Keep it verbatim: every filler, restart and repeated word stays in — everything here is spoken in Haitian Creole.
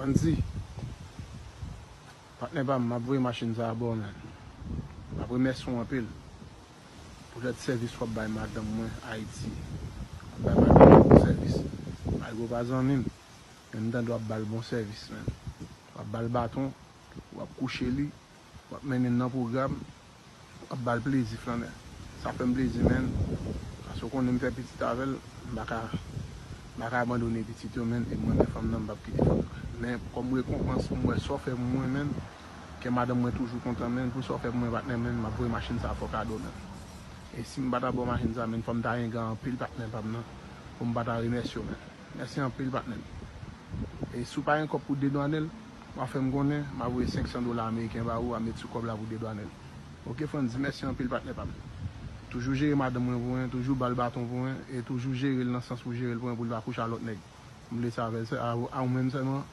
Andy, patnè pa m, m ap voye machin sa a ba w, menn. M ap remèsye w anpil pou tout sèvis w ap bay madanm mwen Ayiti. W ap bay madanm mwen bon sèvis. Malgre w pa zanmi m, men m tande w ap ba l bon sèvis, menn. W ap ba l baton, w ap kouche li, w ap mennen l nan pwogram, w ap ba l plezi flannè. Sa fè m plezi, menn. Paske w konnen m fè pitit avè l, m pa ka, m pa ka abandone pitit yo, menn, e m renmen fanm nan, m p ap kite fanm nan. Men, kòm rekonpans pou m wè sa w fè pou mwen, menn, kè madanm mwen toujou kontan, menn, pou sa w fè pou mwen, patnè, menn, m ap voye machin sa a fè w kado, menn. E si m pa ta ba w machin sa a, menn, fò m ta rengan anpil patnè pa m nan, pou m pa ta remèsye w, menn. Mèsi anpil, patnè m. E si w pa gen kòb pou dedwannen l, w a fè m konnen, m a voye senk san dola ameriken ba ou, w a met sou kòb la pou dedwannen l. Oke, Frandy, mèsi anpil, patnè pa m. Toujou jere madanm mwen pou mwen, toujou ba l baton pou mwen, e toujou jere l nan sans pou jere l pou mwen, pou l pa kouche a lòt nèg. M vle sa avè l, se a, a ou menm sèlman.